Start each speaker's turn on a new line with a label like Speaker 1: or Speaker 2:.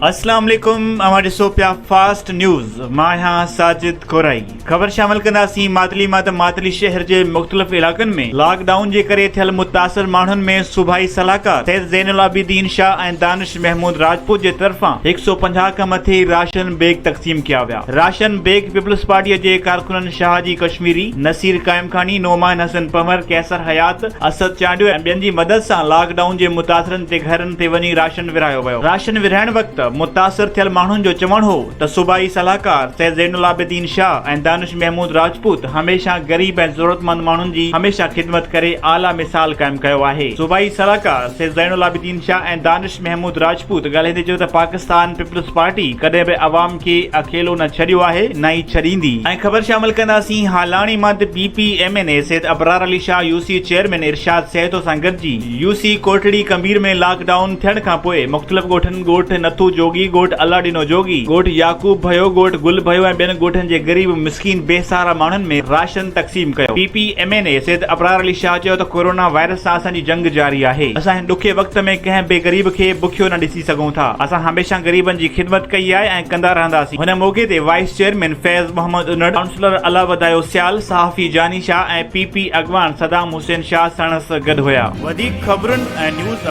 Speaker 1: اسلام عليڪم اوهان ڏسو پيا فاسٽ نيوز مان آهيان ساجد ڪورائي خبر شامل ڪنداسين ماتلي مان ته ماتلي شهر جي مختلف علائقن ۾ لاڪ ڊائون جي ڪري ٿيل متاثر ماڻهن ۾ صوبائي صلاحڪار سيد زين العابدين شاهه ۽ دانش محمود راجپوت جي طرفان 150 کان مٿي راشن بيگ تقسيم ڪيا ويا راشن بيگ پيپلز پارٽي جي ڪارڪنن شاهه جي ڪشميري نصير قائمخاني نعمان حسن پنهور قيصر حيات اسد چانڊيو ۽ ٻين جي مدد سان لاڪ ڊائون جي متاثرن تي گهرن تي وڃي راشن ورهايو ويو. راشن ورهائڻ وقت متاثر ٿيل ماڻهن جو چوڻ هو ته صوبائي صلاحڪار سيد زين العابدين شاهه ۽ دانش محمود راجپوت هميشه غريب ۽ ضرورتمند ماڻهن جي هميشه خدمت ڪري اعليٰ مثال قائم ڪيو آهي. صوبائي صلاحڪار سيد زين العابدين شاهه ۽ دانش محمود راجپوت ڳالهائيندي چيو ته پاڪستان پيپلز پارٽي ڪڏهن به عوام کي اڪيلو نه ڇڏيو آهي نه ئي ڇڏيندي. ۽ خبر شامل ڪنداسين هالاڻي مان ته P P M N A Syed Abrar Ali Shah U C chairman Irshad Sahito سان گڏجي U C Kotri Kumbhir ۾ lock down ٿيڻ کان پوء مختلف ڳوٺن ڳوٺ نٿو جوڳي، ڳوٺ الله ڏنو جوڳي، ڳوٺ يعقوب ڀيو، ڳوٺ گل ڀيو ۽ ٻين ڳوٺن جي غريب مسڪين بي سهارا ماڻهن ۾ راشن تقسيم ڪيو. P P M N A Syed Abrar Ali Shah چيو ته ڪورونا وائرس سان اسان جي جنگ جاري آهي اسان هن ڏکي وقت ۾ ڪنهن به غريب کي بکيو نه ڏسي سگهون ٿا اسان هميشه غريبن جي خدمت ڪئي آهي ۽ ڪندا رهنداسين هن موقعي تي vice chairman Faiz Muhammad Unar, councillor Allah Wadhayo Sial, صحافي جاني شاهه ۽ پي پي اڳواڻ صدام حسين شاهه ساڻس گڏ هيا. وڌيڪ خبرن ۽ نيوز.